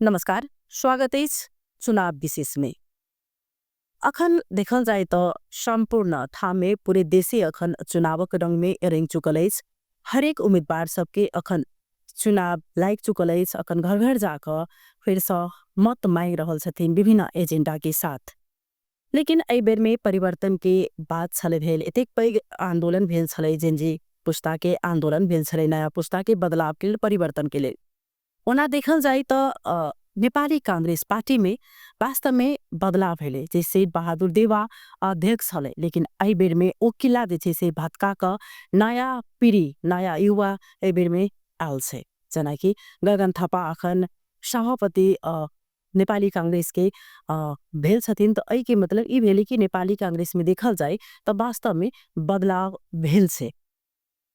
नमस्कार, स्वागत अछि चुनाव विशेष में। अखन देखल जाय तऽ संपूर्ण ठाम में पूरे देशे अखन चुनावक रंग में रंग चुकल अछि। हरेक उम्मीदवार सबके अखन चुनाव लागि चुकल अछि, अखन घर घर जाकऽ फिर से मत मांगि रहल छथिन विभिन्न एजेंडा के साथ। लेकिन एहि बेर में परिवर्तन के बात छलै भेल, एतेक पैघ आंदोलन भेल छलै, जेनजी पुस्ता के आंदोलन भेल छलै नया पुस्ता के बदलाव के लेल, परिवर्तन के लेल। ओना देखल जाय तऽ नेपाली कांग्रेस पार्टी में वास्तव में बदलाव भेलै, जैसे बहादुर देवा अध्यक्ष छलै, लेकिन एहि बेर में ओ किला जे छै से भटका कऽ नया पीढ़ी, नया युवा एहि बेर में आयल छै। जेनाकि गगन थापा अखन सभापति नेपाली कांग्रेस के भेल छथिन, तऽ एहि के मतलब ई भेलै कि नेपाली कांग्रेस में देखल जाय तऽ वास्तव में बदलाव भेल छै।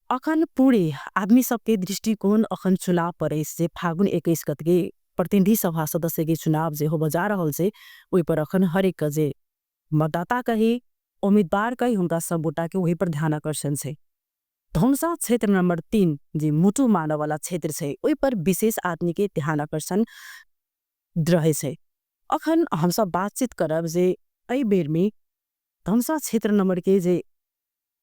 अखन पूरे आदमी सबके दृष्टिकोण अखन चुनाव पर अछि जे फागुन 21 गते के प्रतिनिधि सभा सदस्य के चुनाव जे होबऽ जा रहल छै, ओहि पर अखन हरेक जे मतदाता कही, उम्मीदवार कही, हुनका सब गोटा के ओहि पर ध्यान आकर्षण छै। धनुषा क्षेत्र नंबर 3 जे मुटु मानव वाला क्षेत्र छै, ओहि पर विशेष आदमी के ध्यान आकर्षण रहे छै। अखन हमसब बातचीत करब जे एहि बेर में धनुषा क्षेत्र नंबर के जे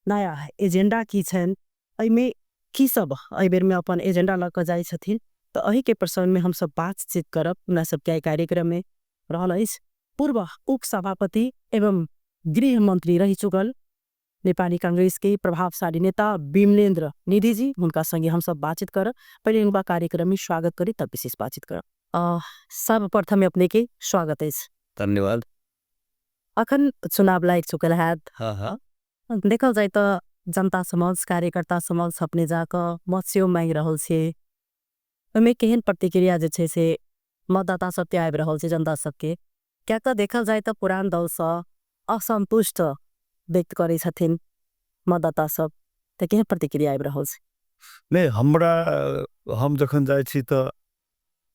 नया एजेंडा की छनि, एहिमे की सब एहि बेर में अपन एजेंडा लऽ कऽ जाइ छथिन, तऽ एहि के प्रसंग में हमसब बातचीत करब। हमरा सबके एहि कार्यक्रम में रहल अछि पूर्व उपसभापति एवं गृह मंत्री रहि चुकल नेपाली कांग्रेस के प्रभावशाली नेता विमलेन्द्र निधि जी, हुनका संगे हमसब बातचीत करब। पहिले हुनका कार्यक्रम में स्वागत करी तब विशेष बातचीत करब। सर्वप्रथम अपने के स्वागत अछि। धन्यवाद। अखन चुनाव लागि चुकल हैत। हाँ हाँ। देखल जाय तऽ जनता समक्ष, कार्यकर्ता समक्ष अपने जाकऽ मत सेहो मांगि रहल छियै, ओहिमे केहन प्रतिक्रिया जे छै से मतदाता सबके आबि रहल छै, जनता सबके? कियाक तऽ देखल जाय तऽ पुरान दलसँ असंतुष्ट व्यक्त करै छथिन मतदाता सब, तऽ केहन प्रतिक्रिया आबि रहल छै? नहि, हम जखन जाइ छी तऽ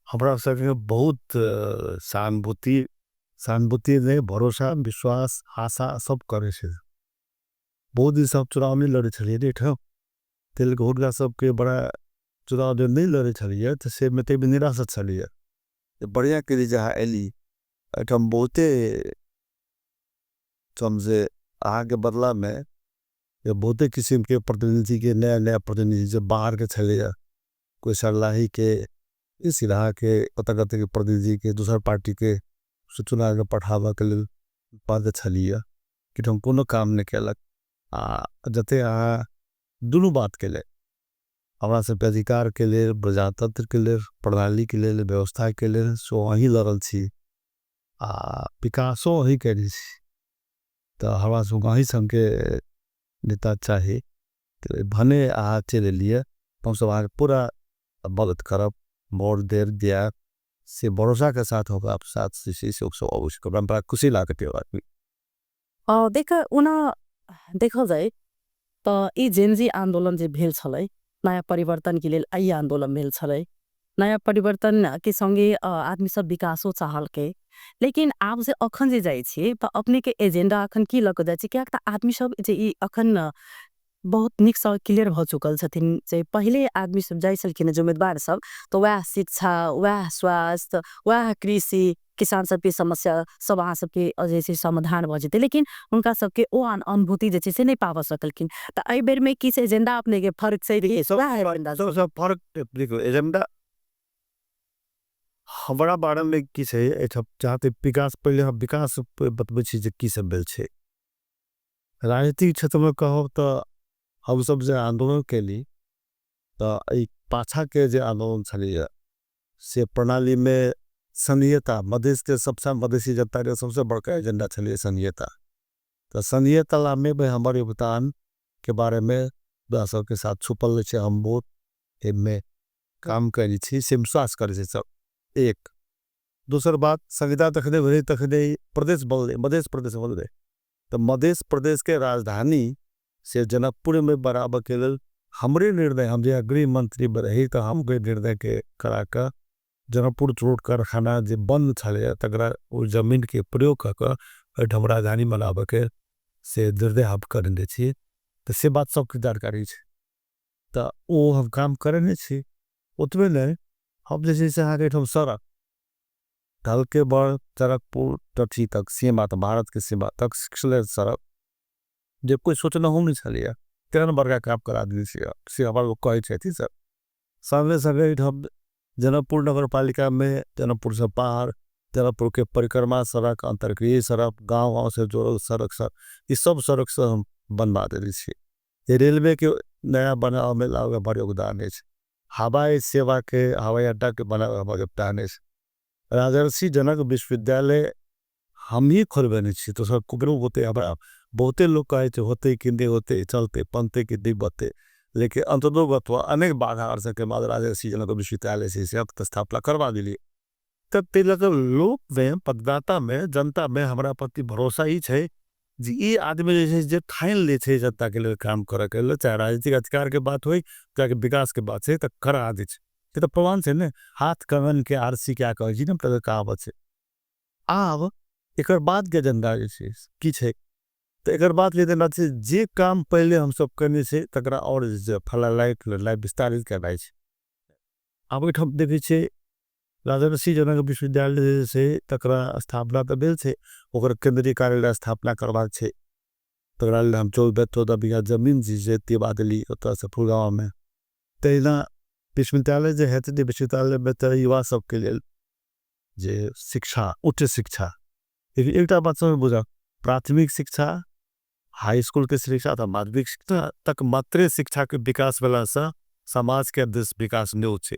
हमरा सबके बहुत सहानुभूति, सहानुभूति नहि, भरोसा, विश्वास, आशा सब करै छै। बहुत दिन सब चुनाव नहि लड़ै छलियै एहिठाम, ताहि लऽ कऽ हुनका सबके बड़ा चुनाव जे नहि लड़ै छलियै तऽ से मे ताहिमे निराशा छलियै। बढ़िआँ केली जे अहाँ एली एहिठाम, बहुते से अहाँके बदलामे बहुते किसिमके प्रतिनिधिके, नया नया प्रतिनिधि जे बाहरके छलैए, कोइ सर्लाहीके, सिराहाके, कतऽ कतऽके प्रतिनिधिके दोसर पार्टीके चुनावके पठाबऽके लेल बाध्य छलियै कि हम कोनो काम नहि केलक। आ जते अहाँ दुनू बातके लेल, हमरा सबके अधिकारके लेल, प्रजातन्त्रके लेल, प्रणालीके लेल, व्यवस्थाके लेल सो अहीं लड़ल छी आ विकासो अहीं कयने छी, तऽ हमरा सबके अहीं सङ्गे नेता चाही। भने अहाँ चलि एलियै, हमसब अहाँके पूरा मदद करब, वोट देब दियाब, से भरोसाके साथ होगा साथ से सब अबै छै। बड़ा खुशी लागत यो आदमी। देख, ओना देखल जाय तऽ ई जेनजी आंदोलन जे भेल छलै नया परिवर्तन के लेल, एहि आंदोलन भेल छलै नया परिवर्तन के संगे आदमी सब विकासो चाहलकै, लेकिन आब जे अखन जे जाइ छियै तऽ अपने के एजेंडा अखन की लऽ कऽ जाइ छै? कियाक तऽ आदमी सब जे ई अखन बहुत नीकसँ क्लियर भऽ चुकल छथिन जे पहिले आदमी सब जाइ छलखिन जे उम्मीदवार सब तऽ वएह शिक्षा, वएह स्वास्थ्य, वएह कृषि, किसान सबके समस्या सब अहाँ सबके जे छै समाधान भऽ जेतै, लेकिन हुनका सबके ओ अनुभूति जे छै से नहि पाबऽ सकलखिन। तऽ एहि बेर में की छै एजेंडा अपने के फर्क छै? सब फर्क देखियौ, एजेंडा हमरा बारेमे की छै एहिठाम, जहाँ तक विकास, पहिले हम विकास बतबै छी जे की सब भेल छै। राजनीतिक क्षेत्रमे कहब तऽ हमसब जे आन्दोलन केली तऽ एहि पाछाँके जे आन्दोलन छलैए से प्रणालीमे संघीयता, मधेशके सबसँ, मधेशी जनताके सबसँ बड़का एजेंडा छलैए संघीयता। तऽ संघीयता लाबैमे हमर योगदानके बारेमे सबके साथ छुपल छै, हम बहुत एहिमे काम करै छी से विश्वास करै छै सब। एक दोसर बात, संहिता तखने भेलै तखने प्रदेश बनलै, मधेश प्रदेश बनलै, तऽ मधेश प्रदेशके राजधानी से जनकपुरमे बनाबऽके लेल हमरे निर्णय, हम जे गृह मंत्री रही तऽ हम निर्णयके करा कऽ जनकपुर चोट कारखाना जे बन्द छलैए तकरा ओ जमीनके प्रयोग कऽ कऽ एहिठाम राजधानी बनाबऽके से निर्णय हम करने छी, तऽ से बात सबके जानकारी छै, तऽ ओ हम काम करने छी। ओतबे नहि, हम जे छै से अहाँके एहिठाम सड़क ढलकेबर चरकपुर टठी तक सीमा तक, भारतके सीमा तक 6 लेन सड़क, जे कोइ सोचनहु नहि छलैए, तेहन बड़का काम करा देने छियै, से हमरा लोक कहै छथि सर। सङ्गे सङ्गे एहिठाम जनकपुर नगरपालिकामे जनकपुरसँ बाहर जनकपुरके परिक्रमा सड़क, अन्तर्क्रिय सड़क, गाँव गाँवसँ जोड़ल सड़क सब, ई सब सड़क सब हम बनबा देने छी। रेलवेके नया बनाबऽमे हमर योगदान अछि। हवाई सेवाके, हवाई अड्डाके बनाबऽमे हमर योगदान अछि। राजर्षि जनक विश्वविद्यालय हमही खोलबेने छी, दोसर ककरो बुते हमरा बहुते लोक कहै छै होतै कि नहि होतै, चलतै, बनतै कि नहि बनतै, लेकिन अन्ततोगत्वा अनेक बाधा आओर सबके बाद राजर्षि जनक विश्वविद्यालय से स्थापना करबा देलियै। तऽ ताहि लऽ कऽ लोकमे, मतदातामे, जनतामे हमरा प्रति भरोसा ई छै जे ई आदमी जे छै जे ठानि लै छै जनताके लेल काम करऽके लेल, चाहे राजनीतिक अधिकारके बात होइ, चाहे विकासके बात छै, तऽ करा दै छै। ई तऽ प्रमाण छै ने, हाथ कंगनके आरसी क्या कहै छी ने, तकर कहावत छै। आब एकर बादके एजेंडा जे छै की छै, तऽ एकर बादके एजेंडा छै जे काम पहिले हमसब केने छै तकरा आओर जे छै फैलाइ विस्तारित केनाइ छै। आब ओहिठाम देखै छियै राजर्षि जनक विश्वविद्यालय जे छै तकरा स्थापना तऽ भेल छै, ओकर केन्द्रीय कार्यालय स्थापना करबाक छै। तकरा लेल हम 14 बीघा जमीन जे छै दिवा देली ओतऽसँ फुलगाँवमे। तहिना विश्वविद्यालय जे हेतै, विश्वविद्यालयमे तऽ युवा सबके लेल जे शिक्षा, उच्च शिक्षा, लेकिन एकटा बात समझ बुझब, प्राथमिक शिक्षा, हाई स्कूलके शिक्षा अथवा माध्यमिक शिक्षा तक मात्रे शिक्षाके विकास भेलासँ समाजके देश विकास नहि होइ छै।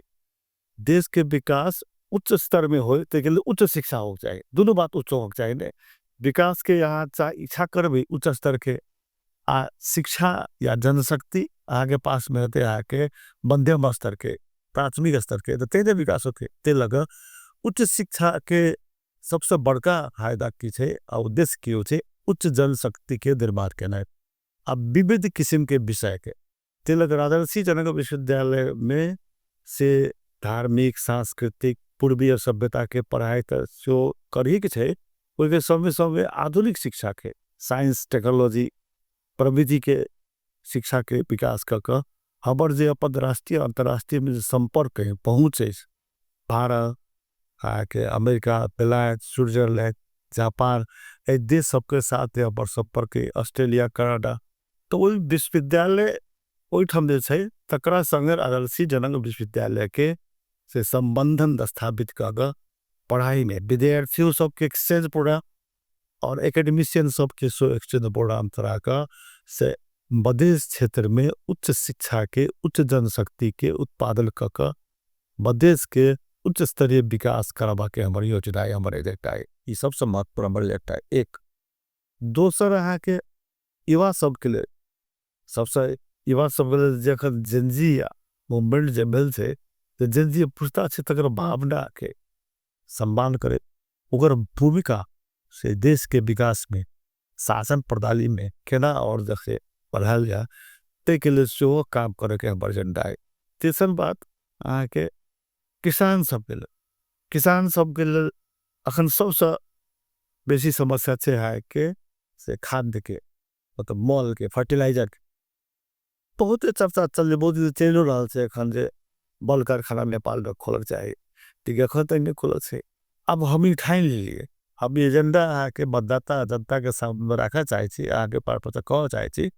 देशके विकास उच्च स्तरमे होइ ताहिके लेल उच्च शिक्षा होइके चाही, दुनू बात उच्च होइके चाही ने। विकासके अहाँ इच्छा करबै उच्च स्तरके, आ शिक्षा या जनशक्ति अहाँके पासमे हेतै अहाँके मध्यम स्तरके, प्राथमिक स्तरके, तऽ तेहने विकास होतै। ताहि लऽ कऽ उच्च शिक्षाके सबसँ बड़का फायदा की छै आ उद्देश्य की होइ छै, उच्च जनशक्तिके निर्माण केनाइ आ विविध किसिमके विषयके। ताहि लऽ कऽ राजर्षि जनक विश्वविद्यालयमे से धार्मिक, सांस्कृतिक, पूर्वीय सभ्यताके पढ़ाइ तऽ सेहो करहिके छै, ओहिके सङ्गे सङ्गे आधुनिक शिक्षाके, साइंस, टेक्नोलॉजी प्रविधिके शिक्षाके विकास कऽ कऽ हमर जे अपन राष्ट्रीय अन्तर्राष्ट्रीयमे जे सम्पर्क अइ, पहुँच अछि, भारत, अहाँके अमेरिका, बेलायत, स्विट्जरलैंड, जापान, एहि देश सबके साथ हमर सम्पर्क अइ, ऑस्ट्रेलिया, कनाडा, तऽ ओहि विश्वविद्यालय ओहिठाम जे छै तकरा सङ्गे राजर्षि जनक विश्वविद्यालयके से सम्बन्धन स्थापित कऽ कऽ पढ़ाइमे विद्यार्थियों सबके एक्सचेंज प्रोग्राम आओर एकेडमिशियन सबके सेहो एक्सचेंज प्रोग्राम चला कऽ से मधेश क्षेत्रमे उच्च शिक्षाके, उच्च जनशक्तिके उत्पादन कऽ कऽ मधेशके उच्च स्तरीय विकास करबाके हमर योजना अइ, हमर एजेंडा अइ। ई सबसँ महत्वपूर्ण हमर एजेंडा अइ। एक दोसर अहाँके युवा सबके लेल, सबसँ युवा सबके लेल जखन जेनजी मूवमेंट जे भेल छै, तऽ जेनजी पुस्ता छै तकर भावनाके सम्मान करैत ओकर भूमिका से देशके विकासमे, शासन प्रणालीमे केना आओर जे बढ़ायल जाय, ताहिके लेल सेहो काम करैके हमर एजेंडा अइ। तेसर बात अहाँके किसान सबके लेल, किसान सबके लेल अखन सबसँ बेसी समस्या छै अहाँके से खाद्यके, मतलब मलके, फर्टिलाइजरके। बहुते चर्चा चललै, बहुत दिन चलिओ रहल छै एखन जे बल कारखाना नेपालमे खोलक चाही, लेकिन एखन तक नहि खुलल छै। आब हम ई ठानि लेलियै, हम एजेंडा अहाँके मतदाता जनताके सामने राखऽ चाहै छी, अहाँके मार्फत कहऽ चाहै छी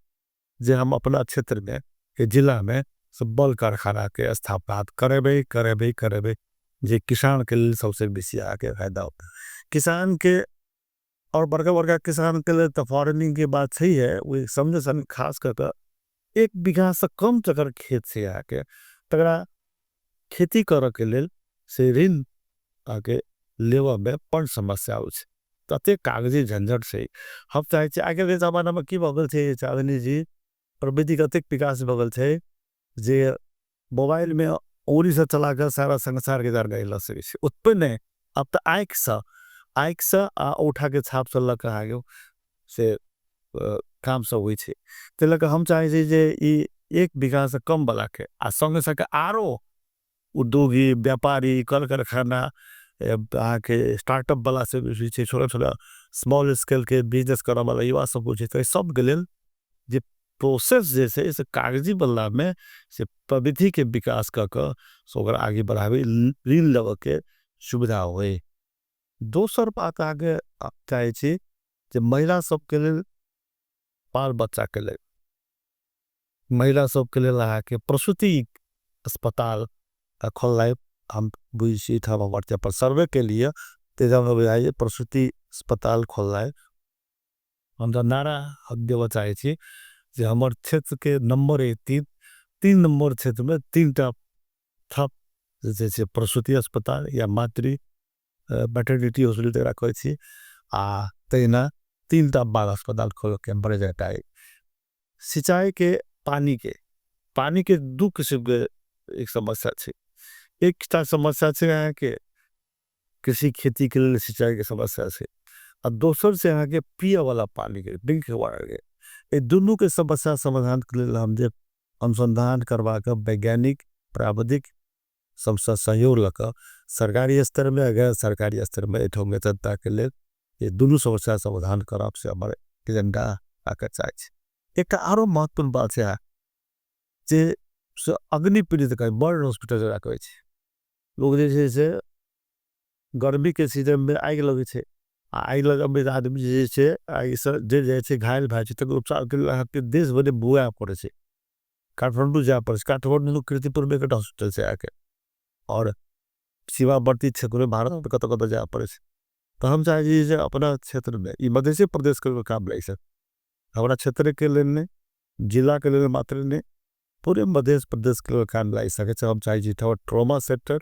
जे हम अपना क्षेत्रमे, जिलामे से बल कारखानाके स्थापना करेबै, करेबै, करेबै, जे किसानके लेल सबसँ बेसी अहाँके फायदा होतै। किसानके आओर बड़का बड़का किसानके लेल तऽ फार्मिंगके बात छैहे, ओहि सङ्गे सङ्ग खास कऽ कऽ 1 बीघासँ कम जकर खेत छै अहाँके, तकरा खेती करऽके लेल से ऋण अहाँके लेबऽमे बड़ समस्या होइ छै, ततेक कागजी झंझट छै। हम चाहै छी आइकाल्हिके जमानामे की भऽ गेल छै चाँदनीजी, प्रविधिके अतेक विकास भऽ गेल छै जे मोबाइलमे औंगुरीसँ चला कऽ सारा संसारके जानकारी लऽ सकै छी। ओतबे नहि, आब तऽ आँखिसँ, आँखिसँ आ औँठाके छापसँ लऽ कऽ अहाँके से काम सब होइ छै। ताहि लऽ कऽ हम चाहै छी जे ई 1 बीघासँ कमवलाके आ सङ्गे सङ्गे आरो उद्योगी, व्यापारी, कल कारखाना, अहाँके स्टार्टअपवला सब जे छै, छोटा छोटा स्मॉल स्केलके बिजनेस करऽवला युवा सब छै, ताहि सबके लेल जे प्रोसेस जे छै से कागजी बदलामे से प्रविधिके विकास कऽ कऽ से ओकरा आगे बढ़ाबै, ऋण लेबऽके सुविधा होइ। दोसर बात अहाँके चाहै छी जे महिला सबके लेल, बाल बच्चाके लेल, महिला सबके लेल अहाँके प्रसूति अस्पताल खोलनाइ हम बुझै छी। एहिठाम हमर पर सर्वे के लिए तेजा बुझाइ प्रसूति अस्पताल खोलनाइ। हम तऽ नारा हम देबऽ चाहै छी जे हमर क्षेत्रके नम्बर एक 3 नम्बर क्षेत्रमे 3टा थप जे छै प्रसूति अस्पताल या मातृ मैटरनिटी हॉस्पिटल जकरा कहै छी, आ तहिना 3टा बाल अस्पताल खोलऽके हम एजेंडा अइ। सिंचाइके पानिके 2 किसिमके एक समस्या छै। एकटा समस्या छै अहाँके कृषि खेतीके लेल सिंचाइके समस्या छै, आ दोसर छै अहाँके पियऽवला पानिके, ड्रिंकिंग वाटरके। एहि दुनूके समस्या समाधानके लेल हम जे अनुसन्धान करबाके वैज्ञानिक प्राविधिक सबसँ सहयोग लऽ कऽ सरकारी स्तरमे आ गैर सरकारी स्तरमे एहिठामके जनताके लेल ये दुनू समस्या समाधान करब से हमर एजेंडा आके चाहै छी। एकटा आरो महत्वपूर्ण बात छै जे से अग्नि पीड़ित कहै, बर्न हॉस्पिटल जकरा कहै छै। लोक जे छै से गर्मीके सीजनमे आगि लगै छै, आ आगि लगबैमे आदमी जे छै आगिसँ जरि जाइ छै, घायल भए जाइ छै, तकर उपचारके लेल अहाँके देश भरि बौआए पड़ै छै, काठमाण्डू जाय पड़ै छै। काठमाण्डू कीर्तिपुरमे एकटा हॉस्पिटल छै अहाँके, आओर सीमावर्ती क्षेत्रमे भारतमे कतऽ कतऽ जाय पड़ै छै। तऽ हम चाहै छी जे अपना क्षेत्रमे, ई मधेशी प्रदेशके लेल काम लागि सकै, हमरा क्षेत्रके लेल नहि, जिलाके लेल मात्र नहि, पूरे मधेश प्रदेशके लेल काम लागि सकै छै। हम चाहै छी ट्रोमा सेक्टर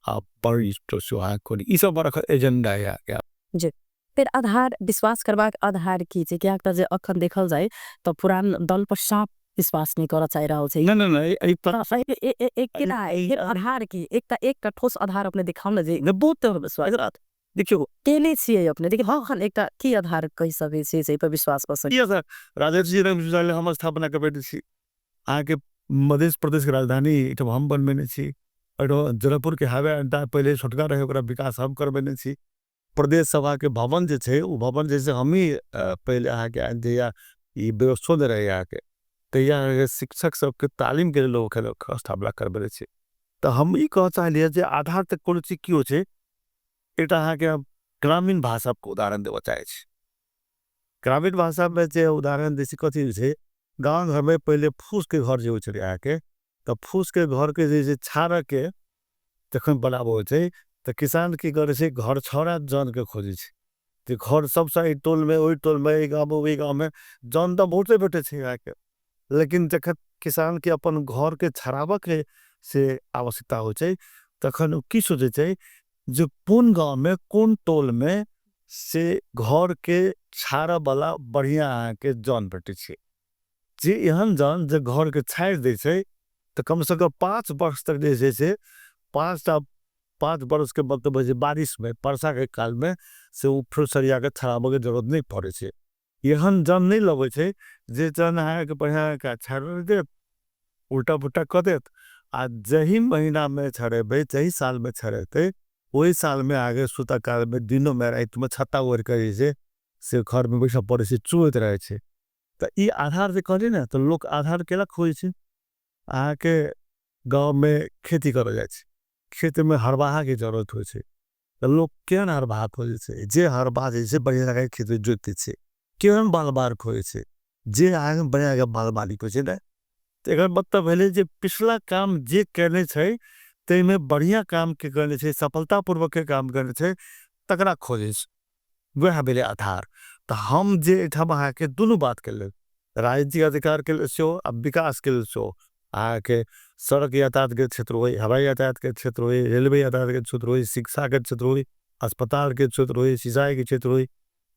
आ बर्न हॉस्पिटल सेहो अहाँ खोली। ई सब हमर एजेंडा अइ अहाँके। जी, फेर आधार विश्वास करबाक आधार की छै? कियाक तऽ जे अखन देखल जाय तऽ पुरान दल पर साफ विश्वास नहि करऽ चाहि रहल छै। नहि, नहि, नहि, एहि पर केना फेर आधार की? एकटा ठोस आधार अपने देखाउ ने जे नहि, बहुत विश्वास। देखियौ। केने छियै अपने, लेकिन अखन एकटा की आधार कहि सकै छियै जे एहि पर विश्वास कऽ सकै? की आधार? राजेश जी विश्वविद्यालय हम स्थापना करबेने छी, अहाँके मधेश प्रदेशके राजधानी एहिठाम हम बनबेने छी, एहिठाम जनकपुरके हवाई अड्डा पहिले छोटका रहै ओकरा विकास हम करबेने छी, प्रदेश सभाके भवन जे छै ओ भवन जे छै हमही पहिले अहाँके जहिया ई व्यवस्थो नहि रहै अहाँके तहिया अहाँके शिक्षक सबके तालीमके लेल ओकर स्थापना करबेने छी। तऽ हम ई कहऽ चाहलियै जे आधार तऽ कोनो चीज की होइ छै, एकटा अहाँके ग्रामीण भाषाके उदाहरण देबऽ चाहै छी। ग्रामीण भाषामे जे उदाहरण दै छी कथी होइ छै, गाँव घरमे पहिले फूसके घर जे होइ छलै अहाँके, तऽ फूसके घरके जे छै छाड़ऽके जखन बनाबऽ होइ छै तऽ किसान की करै छै, घर छाड़ा जनके खोजै छै। जे घर सबसँ एहि टोलमे ओहि टोलमे एहि गाँवमे ओहि गाँवमे जन तऽ बहुते भेटै छै अहाँके, लेकिन जखन किसानके अपन घरके छाड़ाबऽके से आवश्यकता होइ छै तखन ओ की सोचै छै जे कोन गाँवमे कोन टोलमे से घरके छाड़ऽवला बढ़िआँ अहाँके जन भेटै छै। जे एहन जन जे घरके छाड़ि दै छै तऽ कमसँ कम 5 वर्ष तक जे छै से 5 वर्षके मतलब होइ छै बारिशमे वर्षाके कालमे से ओ फेर सरियाके छाड़ाबऽके जरूरत नहि पड़ै छै। एहन जन नहि लबै छै जे जन अहाँके बढ़िआँ छाड़ि देत, उल्टा पुल्टा कऽ देत, आ जाहि महीनामे छड़ेबै जाहि सालमे छड़ेतै ओहि सालमे अहाँके सुतऽ कालमे दिनोमे रातिमे छत्ता ओढ़िकऽ जे छै से घरमे बैसऽ पड़ै छै, चुहैत रहै छै। तऽ ई आधार जे कहलियै ने, तऽ लोक आधार केना खोजै छै? अहाँके गाँवमे खेती करऽ जाइ छै, खेतमे हरबाहाके जरूरत होइ छै, तऽ लोक केहन हरबाहा खोजै छै? जे हरबाहा जे छै बढ़िआँ जकाँ खेत जोतै छै। केहन बालबार खोजै छै? जे अहाँके बढ़िआँ जकाँ बालबारी खोजै छै ने। तऽ एकर मतलब भेलै जे पिछला काम जे केने छै ताहिमे बढ़िआँ काम के केने छै, सफलतापूर्वकके काम केने छै, तकरा खोजै छै, वएह भेलै आधार। तऽ हम जे एहिठाम अहाँके दुनू बातके लेल, राजनीतिक अधिकारके लेल सेहो आ विकासके लेल सेहो, अहाँके सड़क यातायातके क्षेत्र होइ, हवाई यातायातके क्षेत्र होइ, रेलवे यातायातके क्षेत्र होइ, शिक्षाके क्षेत्र होइ, अस्पतालके क्षेत्र होइ, सिंचाइके क्षेत्र होइ,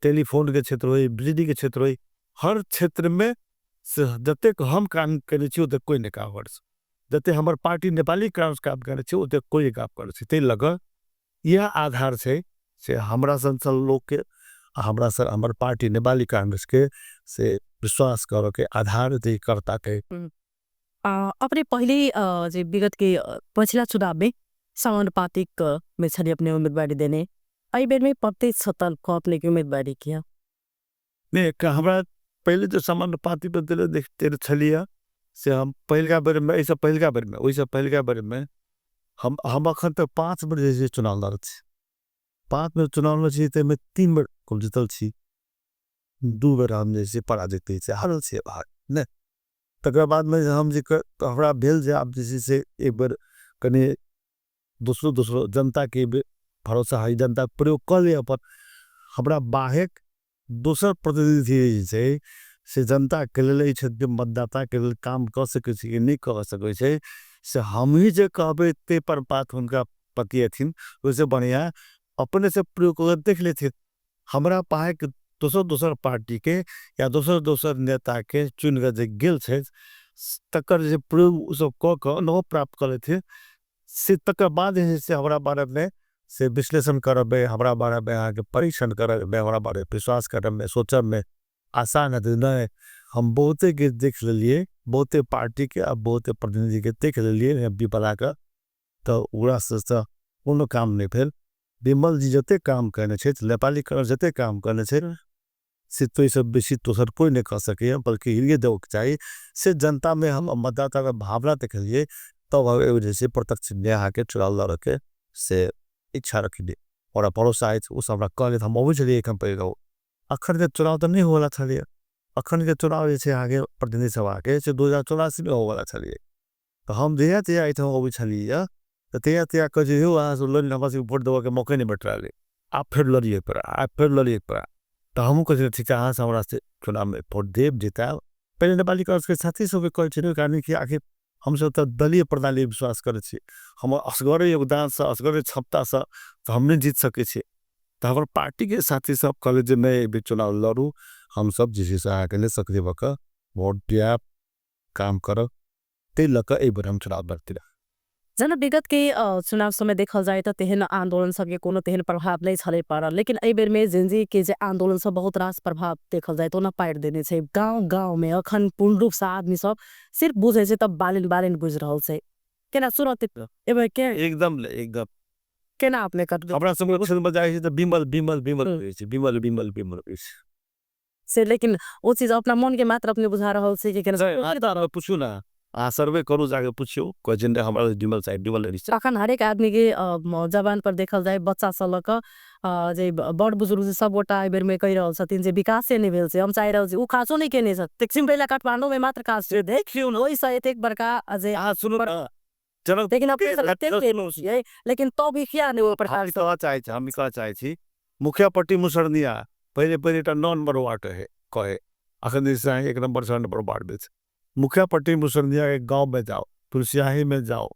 टेलीफोनके क्षेत्र होइ, बिजलीके क्षेत्र होइ, हर क्षेत्रमे से जतेक हम काम केने छी ओतेक कोइ नहि काम करै छै। जतेक हमर पार्टी नेपाली कांग्रेस काम करै छै ओतेक कोइ नहि काम करै छै। ताहि लऽ कऽ इएह आधार छै से हमरा सन सन लोकके आ हमरा सन हमर पार्टी नेपाली कांग्रेसके से विश्वास करऽके आधार जे कर्ताके। अपने पहिले जे विगत के पछिला चुनावमे समानुपातिक में छली अपने उम्मीदवारी देने, एहि बेरमे प्रत्यक्ष तर्फ अपने के उम्मीदवारी किया? नहि, हमरा पहिले जे समानुपातिक पर देले देखते छलियै से हम पहिलका बेरमे, एहिसँ पहिलका बेरमे, ओहिसँ पहिलका बेरमे हम अखन तक 5 बेर जे छै चुनाव लड़ल छी। 5 बेर चुनाव लड़ने छी, ताहिमे 3 बेर हम जीतल छी, 2 बेर हम जे छै पराजित होइ छै, हारल छियै भाग नहि। तकर बादमे हम जे हमरा भेल जे आब जे छै से एक बेर कनि दोसरो दोसरो जनताके भरोसा है, जनता प्रयोग कऽ लिअ अपन। हमरा बाहेक दोसर प्रतिनिधि जे छै से जनताके लेल एहि क्षेत्रके मतदाताके लेल काम कऽ सकै छै कि नहि कऽ सकै छै, से हमही जे कहबै ताहि पर बात हुनका पतिएथिन, ओहिसँ बढ़िआँ अपनेसँ प्रयोग कऽ देख लेथिन। हमरा बाहेक दोसर दोसर पार्टीके या दोसर दोसर नेताके चुनि कऽ जे गेल छथि तकर जे प्रयोग ओसभ कऽ कऽ अनुभव प्राप्त कऽ लेथिन, से तकर बाद जे छै से हमरा बारेमे से विश्लेषण करबै, हमरा बारेमे अहाँके परीक्षण करबै, हमरा बारेमे विश्वास करबमे सोचबमे आसान हेतै। नहि, हम बहुतेके देख लेलियै, बहुते पार्टीके आ बहुते प्रतिनिधिके देख लेलियै एम पी बनाकऽ, तऽ ओकरासँ तऽ कोनो काम नहि भेल। विमल जी जतेक काम कयने छथि, नेपाली कांग्रेस जतेक काम कयने छै से ताहिसँ बेसी दोसर कोइ नहि कऽ सकैए, बल्कि हिनके देबऽके चाही। से जनतामे हम मतदाताके भावना देखलियै, तब हम एगो जे छै प्रत्यक्ष अहाँके चुनाव लड़ऽके से इच्छा रखलियै। हमरा भरोसा अछि, ओसब हमरा कहलथि, हम अबै छलियै एखन पहिलहु। अखनके चुनाव तऽ नहि होवला छलैए, अखनके चुनाव जे छै अहाँके प्रतिनिधि सभाके से 2084 होवला छलैए। तऽ हम जहिया तहिया एहिठाम अबै छलियै तऽ तहिया तहिया कहै छै यौ अहाँ सब लड़ियौ, हमरा सबके वोट देबऽके मौके नहि भेट रहल अइ, आब फेर लड़ियै पड़ा, आब फेर लड़ियै पड़ा। तऽ हमहूँ कहै छलियै ठीक छै, अहाँ सब हमरा से चुनावमे वोट देब, जितायब। पहिले नेपाली कांग्रेसके साथी सबके कहै छलियै, कारण कि आखिर हमसब तऽ दलीय प्रणाली विश्वास करै छी, हमर असगरे योगदानसँ असगरे क्षमतासँ तऽ हम नहि जीत सकै छी। तऽ हमर पार्टीके साथी सब कहलै जे नहि एहि बेर चुनाव लड़ू, हमसब जे छै से अहाँके लेल सक्रिय भऽ कऽ वोट दियाब, काम करब, ताहि लऽ कऽ एहि बेर हम चुनाव लड़ती। जेना विगत के चुनाव समय देखल जाय तऽ तेहन आंदोलन सबके कोनो तेहन प्रभाव नहि छलै पड़ल, लेकिन एहि बेर में जेनजी के जे आंदोलन सब बहुत रास प्रभाव देखल जाय तऽ ओना पाड़ि देने छै। गाँव गाँव में अखन पूर्ण रूप से आदमी सब सिर्फ बुझै छै तब बालिन बालिन बुझि रहल छै। केना सुनत एबै के एकदम एकदम केना अपने कटबै? हमरा सबके क्षेत्र में जाइ छै तऽ विमल विमल विमल कहै छै, विमल विमल विमल कहै छै से। लेकिन ओ चीज अपना मन के मात्र अपने बुझा रहल छै कि केना? पूछू ना, अहाँ सर्वे करू, जाके पुछियौ, कहै छै हमरा विमल चाही, विमल। अखन हरेक आदमी के जबान पर देखल जाय, बच्चा से लऽ कऽ जे बड़ बुजुर्ग सब गोटा एहि बेर में कहि रहल छथिन जे विकासे नहि भेल छै, हम चाहि रहल छी। ओ काजो नहि केने छथि, पहिला काठमांडू में मात्र काज छै, देखियौ ओहिसँ एतेक बड़का जे अहाँ सुनू, लेकिन अपने लेकिन तब भी किया नहि ओ प्रकार? कहऽ चाहै छी, हम कहऽ चाहै छी, मुखियापट्टी मुसरनिया पहिले पहिले एकटा 9 नम्बर वार्ड रहै कहे, अखन जे छै 1 नम्बर 6 नम्बर वार्ड भेल छै। मुखियापट्टी मुसरनिया के गाँव में जाओ, तुलसियाही में जाओ,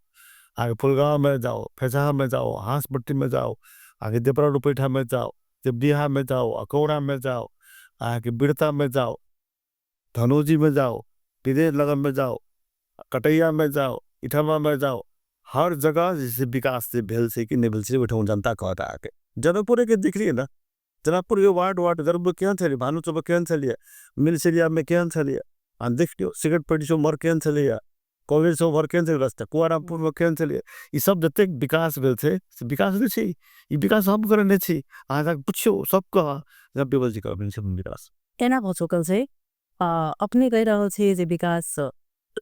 आगे फुलगांव में जाओ, फेसहा में जाओ, हाँसपट्टी में जाओ, आगे देपरा रुपैठा में जाओ, देवडीहा में जाओ, अकौड़ा में जाओ, अहाँके बिरता में जाओ, धनौजी में जाओ, विदेश लगन में जाओ, कटैया में जाओ, इठमा में जाओ, हर जगह जैसे विकास जे भेल छै कि नहि भेल छै ओहिठाम जनता कहत अहाँके। जनकपुरेके देखलियै ने, जनकपुरके वार्ड वार्ड, जनकपुर केहन छलियै, भानु चौक केहन छलियै, मिलसेरियामे केहन छलियै, अहाँ देख लियौ, सिगरेट पेटी सब उम्हर केहन छलैया, कॉलेज सब उम्हर केहन छलै, रास्ता कुआरामपुरमे केहन छलियै, ई सब जतेक विकास भेल छै से विकास नहि छै। ई विकास हम करने छी, अहाँ जाके पुछियौ सब कह विमल जी करने छै विकास। एना भऽ चुकल छै। अपने कहि रहल छी जे विकास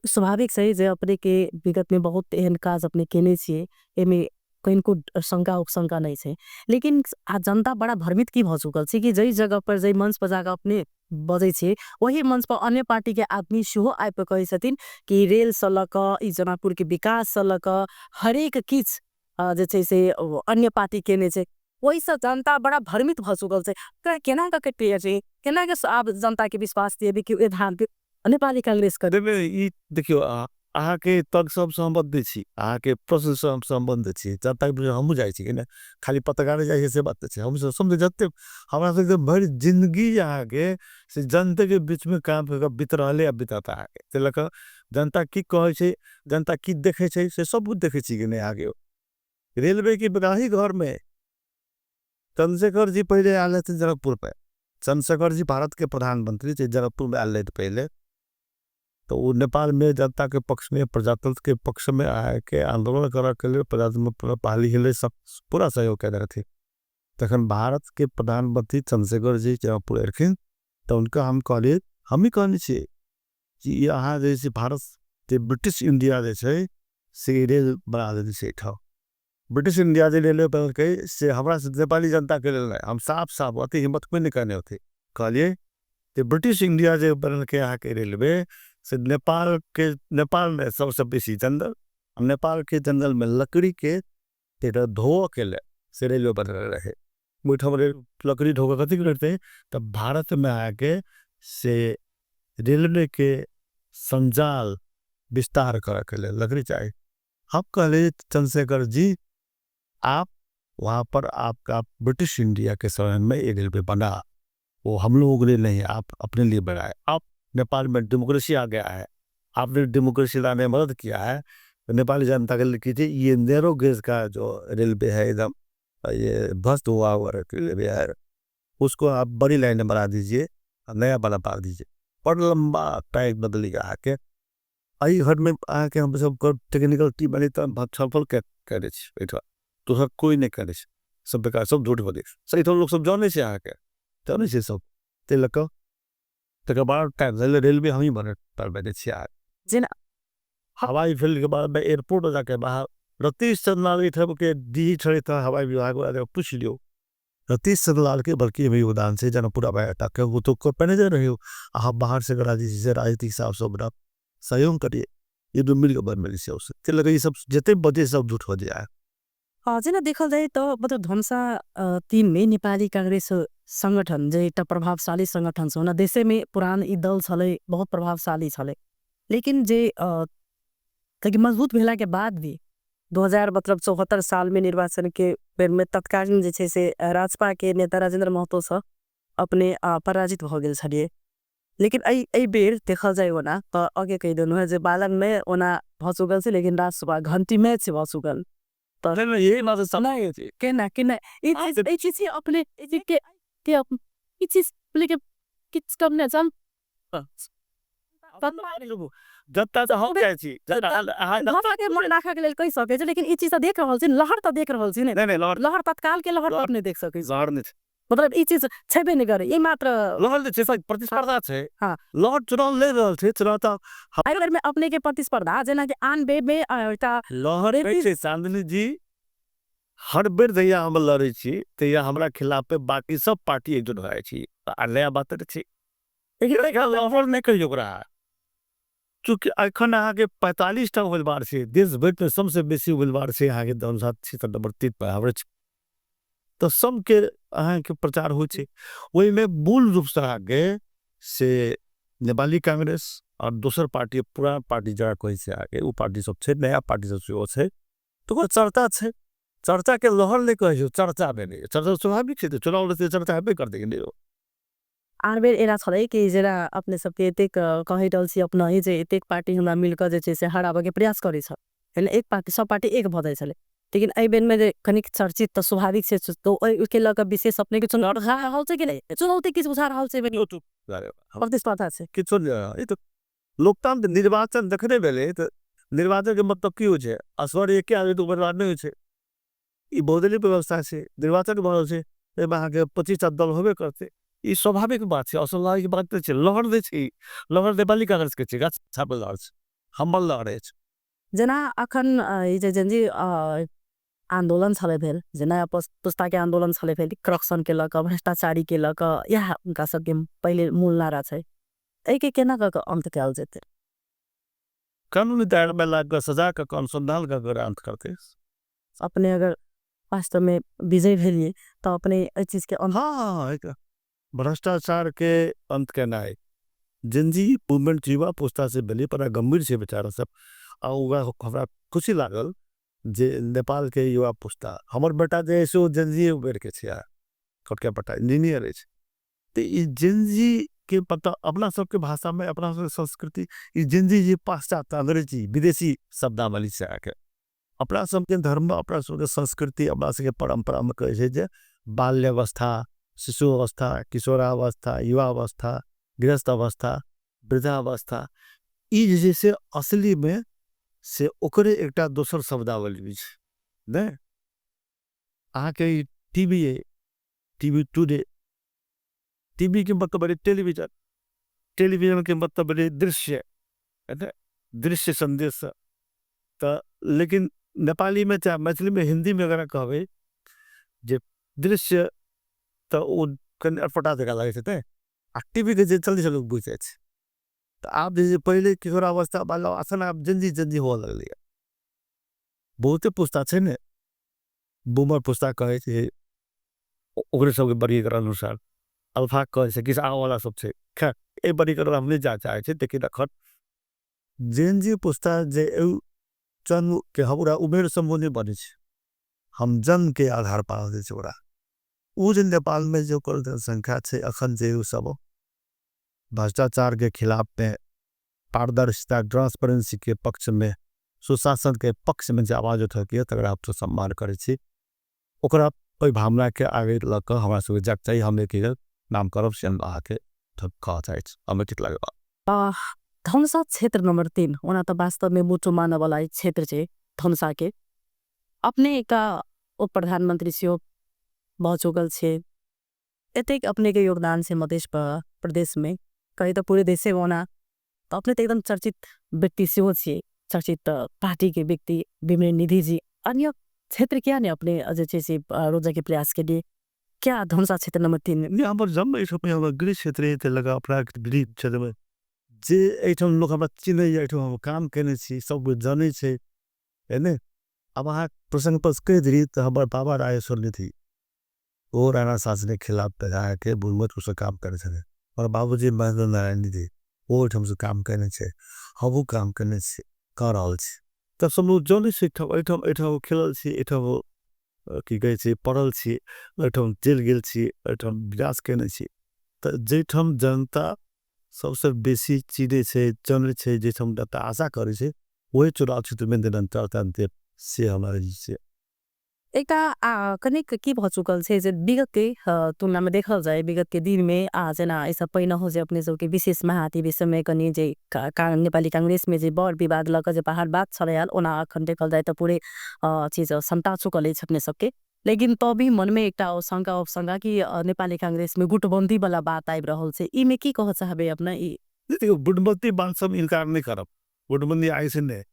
स्वाभाविक छै जे अपने के विगत में बहुत एहन काज अपने केने छियै, एहिमे कनिको शंका उपशंका नहि छै, लेकिन आ जनता बड़ा भ्रमित की भऽ चुकल छै कि जाहि जगह पर जाहि मंच पर जाकऽ अपने बजै छियै वही मंच पर अन्य पार्टी के आदमी सेहो आबि कऽ कहै छथिन कि रेलसँ लऽ कऽ ई जनकपुर के विकाससँ लऽ कऽ हरेक किछु जे छै से अन्य पार्टी केने छै। ओहिसँ जनता बड़ा भ्रमित भऽ चुकल छै। केना कऽ छै, केना के आब जनता के विश्वास दिएबै कि नेपाली कांग्रेस कर? ई देखियौ, अहाँके तर्क सब सहमत नहि छी, अहाँके प्रश्न से हम सम्बन्ध छी। जनताके हमहूँ जाइ छी कि नहि, खाली पत्रकार जाइ छै से बात नहि छै। हमसब समझ जतेक हमरा सबके भरि जिन्दगी अहाँके से जनताके बीचमे काम कऽ बीत रहलै आ बितत अहाँके। ताहि लऽ कऽ जनता की कहै छै, जनता की देखै छै से सब देखै छी कि नहि अहाँके। रेलवे के ही घरमे चंद्रशेखर जी पहिले आयल रहथिन जनकपुर पे। चंद्रशेखर जी भारत के प्रधानमंत्री जे जनकपुर में आयल रहथि पहिले, तो वो नेपाल में जनता के पक्ष में, प्रजातंत्र के पक्ष में आके आंदोलन करऽ के लेल, प्रजातंत्र बहाली के लेल सब पूरा सहयोग कयने रहथिन। तखन भारत के प्रधानमंत्री चंद्रशेखर जी जनकपुर एलखिन तऽ हुनका हम कहलियै, हमही कहने छियै कि अहाँ जे छै भारत जे ब्रिटिश इंडिया जे छै से रेल बना देने छै एहिठाम, ब्रिटिश इंडिया जे रेलवे बनेलकै से हमरा नेपाली जनताके लेल नहि। हम साफ साफ अति हिम्मत कोइ नहि कहने होतै, कहलियै जे ब्रिटिश इंडिया जे बनेलकै अहाँके रेलवे से नेपालके, नेपालमे सबसँ बेसी जंगल, नेपालके जंगलमे लकड़ीके धोअके लेल से रेलवे बनल रहै। ओहिठाम लकड़ी ढोकऽ कथी करतै? तऽ भारतमे अहाँके से रेलवेके संजाल विस्तार करऽके लेल लकड़ी चाही। हम कहलियै चंद्रशेखर जी आप वहाँ पर आपका ब्रिटिश इंडिया के समय में ये रेलवे बना, वो हम लोगों के लिए नहीं, आप अपने लिए बनाए। आप नेपाल में डेमोक्रेसी आ गया है, आपने डेमोक्रेसी लाने में मदद किया है, तो नेपाली जनता के लिए कीजिए। ये नैरो गेज का जो रेलवे है एकदम ये ध्वस्त हुआ हुआ रेलवे है, उसको आप बड़ी लाइन बना दीजिए, नया बना पा दीजिए। बड़ लंबा टाइम बदली आके एहि घरमे अहाँके हम सब टेक्निकल टीम बनी तऽ छलफल करै छी एहिठाम, दोसर कोइ नहि करै छै, सब बेकार सब झूठ बजै छै। एहिठाम लोक सब जानै छै, अहाँके जानै छै सब, ताहि लऽ कऽ तकर बाद टाइम रेलवे हमही बनबै छियै। जेना हवाई फील्डके बारेमे एयरपोर्ट जाके बाहर रतीश चंद्र एहिठामके डी जी छलै तऽ हवाई विभाग पूछि लियौ, रतीश चंद्र लालके बड़की एहिमे योगदान छै जनकपुर हवाई अड्डाके, ओ तऽ मैनेजर रहियौ, अहाँ बाहरसँ जे छै से राजनीतिक हिसाबसँ ओकरा सहयोग करियै, ये दू मिलके बनबै छै। ताहि लऽ कऽ ई सब जते बजै सब झूठ बजै। जेना देखल जाय तऽ मतलब धनुषा 3 में नेपाली कांग्रेस संगठन जे एकटा प्रभावशाली संगठन छै, ओना देशे में पुरान ई दल छलै, बहुत प्रभावशाली छलै, लेकिन जे मजबूत भेला के बाद भी 2074 साल में निर्वाचन के बेर में तत्कालीन जे छै से राजपा के नेता राजेंद्र महतो सँ अपने पराजित भऽ गेल छलियै। लेकिन एहि बेर देखल जाय ओना तऽ आगे कहि देलहुँ हेँ जे बालन में ओना भऽ चुकल छै, लेकिन राजसभा घंटी में भऽ चुकल। तऽ यही बात समय छै। केना केना ई चीज अपने के ई चीज लेके किछु कम नहि चल जनता तऽ हम जाइ छी मन राखऽ के लेल कहि सकै छै, लेकिन ई चीज तऽ देख रहल छी, लहर तऽ देख रहल छी ने, लहर तत्काल के लहर नहि देख सकै छी, लहर नहि छै, मतलब ई चीज छेबे नहि करे, ई मात्र लहर जे छै प्रतिस्पर्धा छै। हाँ, लहर चुनाव ले रहल छै, चुनाव तऽ एहि बेर में अपने के प्रतिस्पर्धा जेनाकि आन बेर में एकटा लहर छै। चांदनी जी हर बेर जहिया हम लड़ै छी तहिया हमरा खिलाफ बाकी सब पार्टी एकजुट भऽ जाइ छी, आ नया बात तऽ छै लहर नहि कहियौ ओकरा। चूँकि एखन अहाँके 45 टा उम्मीदवार छै, देश भरिमे सबसँ बेसी उम्मीदवार छै अहाँके धनुषा क्षेत्र नंबर 3 पर आबै छै, तऽ सबके अहाँके प्रचार होइ छै। ओहिमे मूल रूपसँ अहाँके से नेपाली कांग्रेस आओर दोसर पार्टी पुरान पार्टी जकरा कहै छै अहाँके ओ पार्टी सब छै, नया पार्टी सब सेहो छै, तऽ ओकर चर्चा छै। चर्चाके लहर नहि कहै छै, चर्चा भेलै, चर्चा स्वाभाविक छै, चुनाव लड़तै चर्चा हेबे करतै कि नहि। आन बेर एना छलै कि जेना अपने सबके एतेक कहै रहल छी अपना जे एतेक पार्टी हमरा मिलकऽ जे छै से हराबऽके प्रयास करै छल, एक पार्टी सब पार्टी एक भऽ जाइ छलै, लेकिन एहि बेरमे जे कनिक चर्चित तऽ स्वाभाविक छै, तऽ ओहिके लऽ कऽ विशेष अपनेके चुनाव बुझा रहल छै कि नहि? चुनौती किछु बुझा रहल छै? प्रतिस्पर्धा छै किछु नहि। ई तऽ लोकतंत्र निर्वाचन जखने भेलै तऽ निर्वाचनके मतलब की होइ छै? असगर एके आदमी तऽ उम्मीदवार नहि होइ छै, ई बहुदलीय व्यवस्था छै, निर्वाचन भऽ रहल छै, एहिमे अहाँके 25 टा दल होबे करतै, ई स्वाभाविक बात छै, अस्वाभाविक बात नहि छै। लहर नहि छै, लहर नेपाली कांग्रेस के छै, गाछ छापल लहर छै, हमर लहर अछि। जेना अखन ई जे जेनजी आंदोलन छलै भेल, जे नया पुस्ता के आंदोलन छलै भेल, करप्शन के लऽ कऽ, भ्रष्टाचारी के लऽ कऽ, इएह हुनका सबके पहिले मूल नारा छै, एहिके केना कऽ कऽ अंत कयल जेतै? कानूनी दायरा में लाग कऽ सजा कऽ अनुसंधान कऽ कऽ अंत करतै। अपने अगर वास्तव में विजय भेलिए तऽ अपने एहि चीज के अंत? हाँ, भ्रष्टाचार के अंत केनाइ जेनजी मूवमेंट युवा पुस्ता से भेलै, बड़ा गंभीर छै बेचारा सब, आ ओकरा हमरा खुशी लागल जे नेपाल के युवा पुस्ता, हमर बेटा जे छै ओ जेनजी बेर के छै, छोटका बेटा इंजीनियर अछि, तऽ ई जेनजी के पता अपना सबके भाषा में, अपना सबके संस्कृति, ई जेनजी जे पाश्चात्य अंग्रेजी विदेशी शब्दावली से आके अपना सबके धर्म, अपना सबके संस्कृति, अपना सबके परंपरा में कहै छै जे बाल्यावस्था, शिशु अवस्था, किशोरावस्था, युवावस्था, गृहस्थ अवस्था, वृद्धावस्था, ई जे छै से असली में से ओकरे एकटा दोसर शब्दावली भी छै ने। अहाँके ई टीवी अइ, टीवी टुडे, टीवी के मतलब भेलै टेलीविजन, टेलीविजन के मतलब भेलै दृश्य, दृश्य संदेश। तऽ लेकिन नेपालीमे चाहे मैथिलीमे, हिन्दीमे अगर कहबै जे दृश्य, तऽ ओ कनि अटपटा जकाँ लागै छै। नहि, आ टी वी के जे जल्दीसँ लोक बुझि जाइ छै। तऽ आब जे पहिले किशोरावस्था बाल्यावस्था, आब जेनजी जेनजी हुअ लगलैए। बहुते पुस्ता छै ने, बूमर पुस्ता कहै छै ओकरे सबके वर्गीकरण अनुसार, अल्फा कहै छै किछु आबऽवला सब छै। खैर, एहि वर्गीकरण हम नहि जाय चाहै छी, लेकिन एखन जेनजी पुस्ता जे जन्मके हमरा उमेर समूह नहि बनै छै, हम जन्मके आधार पर दै छै ओकरा। ओ जे नेपालमे जे ओकर जनसंख्या छै अखन, जे ओ सब भ्रष्टाचारके खिलाफमे, पारदर्शिता ट्रांसपेरेंसीके पक्षमे, सुशासनके पक्षमे जे आवाज उठेलकै, तकरा हमसब सम्मान करै छी। ओकरा ओहि भावनाके आगे लऽ कऽ हमरा सबके जायके चाही। हम एक नाम करब से हम अहाँके कहऽ चाहै छी, हमे ठीक लागल। धनुषा क्षेत्र नम्बर 3 ओना तऽ वास्तवमे मुटु मानवला क्षेत्र छै धनुषाके। अपने एकटा उप प्रधानमंत्री सेहो भऽ चुकल छियै, एतेक अपनेके योगदान छै मध्य प्रदेशमे, कही तऽ पूरे देशेमे। ओना तऽ अपने तऽ एकदम चर्चित व्यक्ति सेहो छियै, चर्चित पार्टीके व्यक्ति विमल निधि जी। अन्य क्षेत्र किया ने अपने जे छै से रोजके प्रयास के लिए, क्या धनुषा क्षेत्र नम्बर 3 में? नहि, हमर जन्म एहिठाम, हमर गृह क्षेत्र ताहि लऽ कऽ अपना गृह क्षेत्रमे जे एहिठाम लोक हमरा चिन्हैए, एहिठाम हम काम केने छी, सब जनै छै, है ने? आब अहाँ प्रसङ्ग पर कहि देलियै तऽ हमर बाबा राजेश्वर निधि, ओ राणा शासनके खिलाफ अहाँके बहुमत रूपसँ काम करै छलै। हमर बाबूजी महेन्द्र नारायण निधि, ओ ओहिठामसँ काम केने छै, हमहूँ काम केने छी, कऽ रहल छी। तऽ सब लोक जनै छै एहिठाम, एहिठाम खेलल छी, एहिठाम की कहै छै पढ़ल छी, एहिठाम जेल गेल छी, एहिठाम विकास केने छी। तऽ जाहिठाम जनता सबसँ बेसी चिन्है छै, जनै छै, जाहिठाम जनता आशा करै छै, ओहि चुनाव क्षेत्रमे निरन्तरता देब से हमरा छै। एकटा कनिक की भऽ चुकल छै जे विगतके तुलनामे देखल जाय, विगतके दिनमे आ जेना एहिसँ पहिनहो जे अपने सबके विशेष महाधिवेशनमे कनि जे नेपाली कांग्रेसमे जे बड़ विवाद लऽ कऽ जे बाहर बात छलै आयल, ओना अखन देखल जाय तऽ पूरे चीज समटा चुकल अछि अपने सबके, लेकिन तो भी मनमे एकटा शंका उपशंका कि नेपाली कांग्रेसमे गुटबन्दी वाला बात आबि रहल छै, ई में की कहऽ चाहबै अपने? ई देखियौ, गुटबन्दी बात सब इनकार नहि करब। गुटबन्दी आइ से नहि,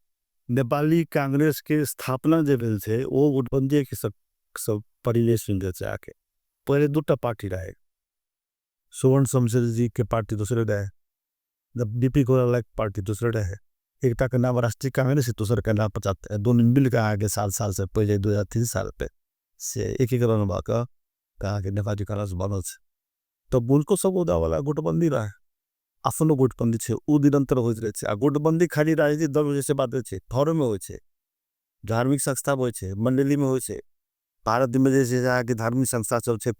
नेपाली कांग्रेस के स्थापना जे भेल छै ओ गुटबन्दी के सब परिवेश भेल छै। आके पहिले दूटा पार्टी रहे, सुवर्ण शमशेर जी के पार्टी दोसरे रहे, बीपी कोइराला के पार्टी दोसरे रहे। एकटा के नाम राष्ट्रीय कांग्रेस, दोसर के नाम 50, दोनों मिल के आगे साल साल से पहिले 2003 साल पे से एकीकरण भऽ कऽ अहाँके नेपाली कांग्रेस बनल छै। तऽ हुनको सब वाला गुटबन्दी रहे, अपनो गुटबन्दी छै, ओ निरन्तर होइत रहै छै। आ गुटबन्दी खाली राजनीतिक दल से बात छै, घरोमे होइ छै, धार्मिक संस्थामे होइ छै, मण्डलीमे होइ छै। भारतमे जे छै अहाँके धार्मिक संस्था सब छै,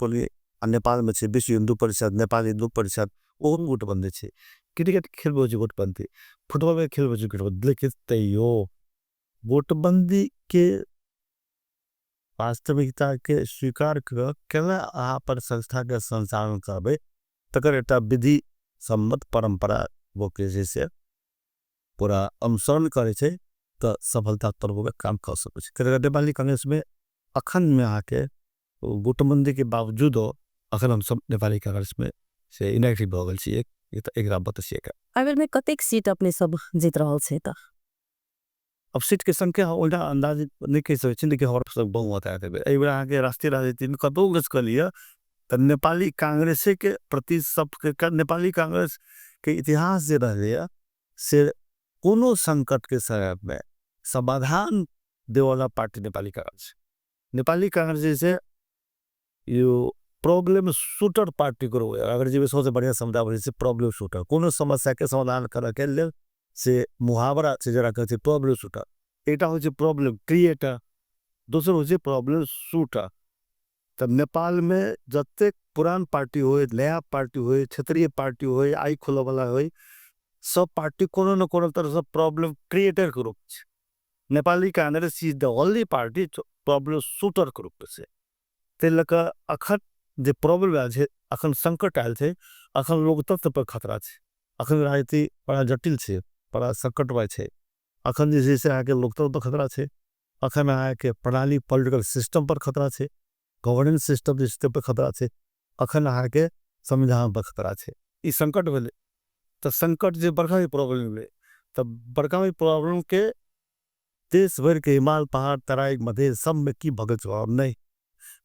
आ नेपालमे छै विश्व हिन्दू परिषद, नेपाल हिन्दू परिषद, ओहोमे गुटबन्दी छै। क्रिकेट खेलमे होइ छै गुटबन्दी, फुटबॉलमे खेलमे होइ छै गुटबन्दी। लेकिन तैयो गुटबन्दीके वास्तविकताके स्वीकार कऽ केना अहाँ अपन संस्थाके संचालन करबै, तकर एकटा विधि सम्मत परम्परा लोक जे छै से पूरा अनुसरण करै छै तऽ सफलतापूर्वक काम कऽ सकै छै। ताहि नेपाली कांग्रेसमे अखनमे अहाँके गुटबन्दीके बावजूदो अखन हमसब नेपाली कांग्रेसमे से इनएक्टिव भऽ गेल छी। एक बात छियै। एहि बेरमे कतेक सीट अपने सब जीत रहल छै? तऽ अब सीटके संख्या ओहिना अन्दाज नहि कहि सकै छी, लेकिन हमरा सब बहुमत आयत एहि बेर। अहाँके राष्ट्रीय राजनीतिमे कतहु गछ कऽ लिअ तऽ नेपाली कांग्रेसेके प्रति सबके, नेपाली कांग्रेसके इतिहास जे रहलैए से कोनो संकटके समयमे समाधान देववाला पार्टी नेपाली कांग्रेस। नेपाली कांग्रेस जे छै यो प्रॉब्लम शूटर पार्टीको रूप, अंग्रेजीमे सबसँ बढ़िआँ शब्दावली छै प्रॉब्लम शूटर। कोनो समस्याके समाधान करऽके लेल से मुहावरा छै जकरा कहै छै प्रॉब्लम शूटर। एकटा होइ छै प्रॉब्लम क्रिएटर, दोसर होइ छै प्रॉब्लम शूटर। तऽ नेपालमे जतेक पुरान पार्टी होइ, नया पार्टी होइ, क्षेत्रीय पार्टी होइ, आइ खोलऽवला होइ, सब पार्टी कोनो न कोनो तरहसँ प्रॉब्लम क्रिएटरके रूप छै। Nepali Congress is the only party problem शूटरके रूपमे छै। ताहि लऽ कऽ अखन जे प्रॉब्लम आयल छै, अखन संकट आयल छै, अखन लोकतंत्र पर खतरा छै, अखन राजनीति बड़ा जटिल छै, बड़ा संकटमय छै, अखन जे छै से अहाँके लोकतंत्र पर खतरा छै, अखन अहाँके प्रणाली पॉलिटिकल सिस्टम पर खतरा छै, गवर्नेंस सिस्टम जे छै पर खतरा छै, अखन अहाँके संविधान पर खतरा छै। ई संकट भेलै। तऽ संकट जे बड़का भी प्रॉब्लम भेलै, तऽ बड़का भी प्रॉब्लमके देश भरिके हिमाल पहाड़ तराई मधेश सबमे की भऽ गेल छै? नहि,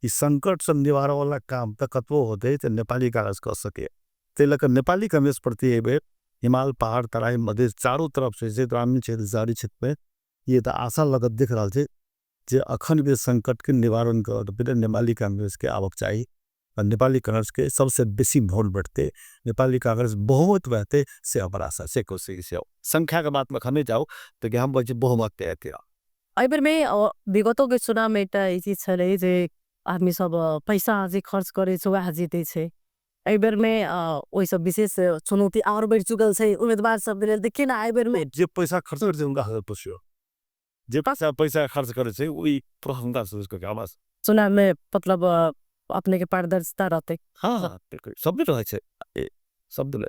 ई संकट सब निवारऽवला काम तऽ कतबो होतै तऽ नेपाली कांग्रेस कऽ सकैए। ताहि लऽ कऽ नेपाली कांग्रेस प्रति एहिबेर हिमाल पहाड़ तराई मधेश चारू तरफसँ जे ग्रामीण क्षेत्र शहरी क्षेत्रमे ई तऽ आशा लऽ कऽ देख रहल छै जे अखनके संकटके निवारण करऽ नेपाली कांग्रेसके आबक चाही आ नेपाली कांग्रेसके सबसँ बेसी वोट भेटतै, नेपाली कांग्रेस बहुमत रहतै, से हमर आशा से कोशिश छै। संख्याके बातमे एखन नहि जाउ, तऽ हम कहै छी बहुमत हेतै। एहि बेरमे विगतोके चुनावमे एकटा ई चीज छलै जे आदमी सब पैसा जे खर्च करै छै वएह जीतै छै। एहि बेरमे ओहिसँ विशेष चुनौती आओर बढ़ि चुकल छै उम्मीदवार सबके लेल, तऽ केना एहि बेरमे जे पैसा खर्च करै छै हुनका पुछियौ, जे पैसा खर्च करै छै ओहि हुनका सोचि हमरा चुनावमे मतलब अपने के पारदर्शिता रहतै? हँ हँ, बिल्कुल, सब दिन रहै छै, सब दिन।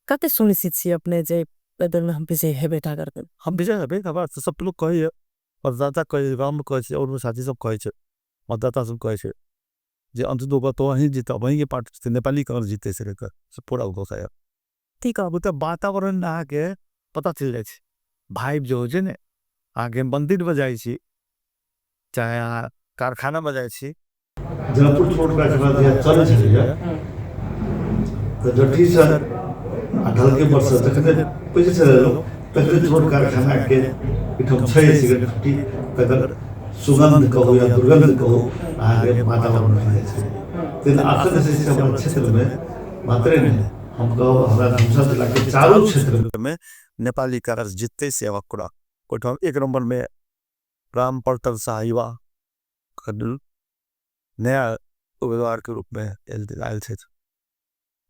कते सुनिश्चित छी अपने जे एहि बेरमे हम विजयी हेबे टा करबै? हम विजय हेबै, हमरा सब लोक कहैए, मतदाता कहै, गाममे कहै छै, आओर साथी सब कहै छै, मतदाता सब कहै छै जे अन्ततः तो अहीं जीतब, अहीँके पार्टी जीतै, नेपाली कांग्रेस जीतै, से पूरा घोषणा यऽ। ठीक है, तऽ वातावरण अहाँके पता चलि जाइ छै, भाइब जे होइ छै ने, अहाँके मन्दिरमे जाइ छी चाहे अहाँ कारखानामे जाइ छी। जनकपुर छोट कारखाना जहिया चलै छलैए तऽ जट्ठीसँ आ ढलके परसँ जखने पैसे छलै लोक तखने छोट कारखानाके एहिठाम छै सिगरेट फैक्ट्री, तकर सुगन्ध कहू या दुर्गन्ध कहू अहाँके वातावरण भए जाइ छै। ताहि अखन जे छै से हमरा क्षेत्रमे मात्रे नहि, हम कहब हमरा धनुषा जिलाके चारू क्षेत्रमे नेपाली कांग्रेस जिततै से हमर कुरा। ओहिठाम एक नम्बरमे राम परतल शाह युवा नया उम्मीदवारके रूपमे आयल छथि,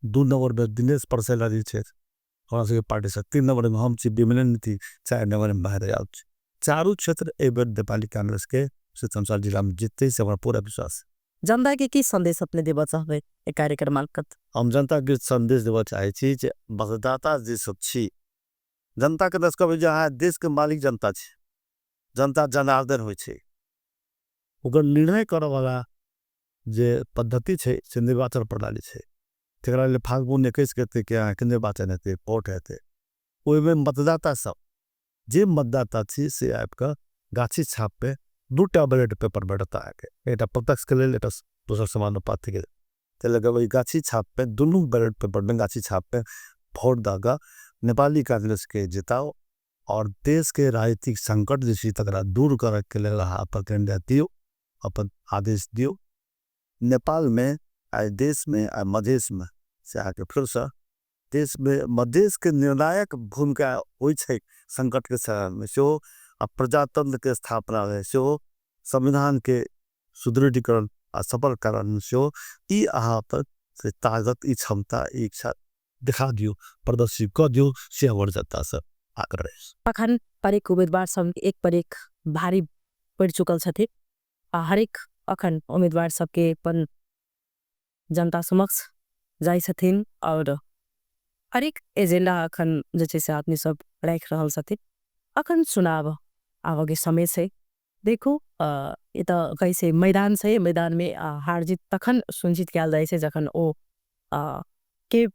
2 नम्बरमे दिनेश परसैला जी छथि हमरा सबके पार्टीसँ, 3 नम्बरमे हम छी विमलेन नीति, 4 नम्बरमे भाई दयाल छी। चारू क्षेत्र एहि बेर नेपाली कांग्रेसके से धनुषा जिलामे जिततै से हमरा पूरा विश्वास। जनता के की संदेश अपने देबऽ चाहबै एहि कार्यक्रम मार्फत? हम जनताके संदेश देबऽ चाहै छी जे मतदाता जे सब छी, जनताके दस कहबै जे अहाँ देशके मालिक जनता छी, जनता जनार्दन होइ छै, ओकर निर्णय करऽवला जे पद्धति छै से निर्वाचन प्रणाली छै। तकरा लेल फागुन 21 के अहाँके निर्वाचन हेतै, वोट हेतै। ओहिमे मतदाता सब जे मतदाता छी से आबिकऽ गाछी छापमे 2टा बैलेट पेपर भेटत अहाँके, एकटा प्रत्यक्षके लेल, एकटा दोसर समानुपातिक लेल। ताहि लऽ कऽ ओहि गाछी छापमे दुनू बैलेट पेपरमे गाछी छापमे वोट दऽ कऽ नेपाली कांग्रेसके जिताउ और देशके राजनीतिक संकट जे छै तकरा दूर करैके लेल अहाँ अपन निर्णय दियौ, अपन आदेश दियौ। नेपालमे आ देशमे आ मधेशमे से अहाँके फेरसँ देशमे मधेशके निर्णायक भूमिका होइ छै संकटके समयमे सेहो, आ प्रजातन्त्रके स्थापनामे सेहो, संविधानके सुदृढ़ीकरण आ सबलकरणमे सेहो। ई अहाँ अपन से ताकत, ई क्षमता, ई इच्छा देखा दियौ, प्रदर्शित कऽ दियौ, से हमर जनतासँ आग्रह अछि। अखन हरेक उम्मीदवार सब एक पर एक भारी पड़ि चुकल छथिन आ हरेक अखन उम्मीदवार सबके अपन जनता समक्ष जाइ छथिन और हरेक एजेंडा अखन जे छै से आदमी सब राखि रहल छथिन। अखन चुनाव आबऽके समय छै, देखू ई तऽ कहै छै मैदान छै, मैदानमे हार जीत तखन सुनिश्चित कयल जाइ छै जखन ओ के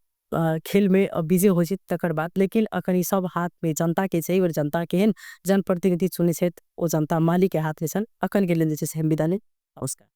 खेलमे विजय होइ छै तकर बाद। लेकिन अखन ई सब हाथमे जनताके छै और जनता केहन जनप्रतिनिधि चुनै छथि ओ जनता मालिकके हाथमे छनि। अखन के लेल जे छै से हम विदा लेब। नमस्कार।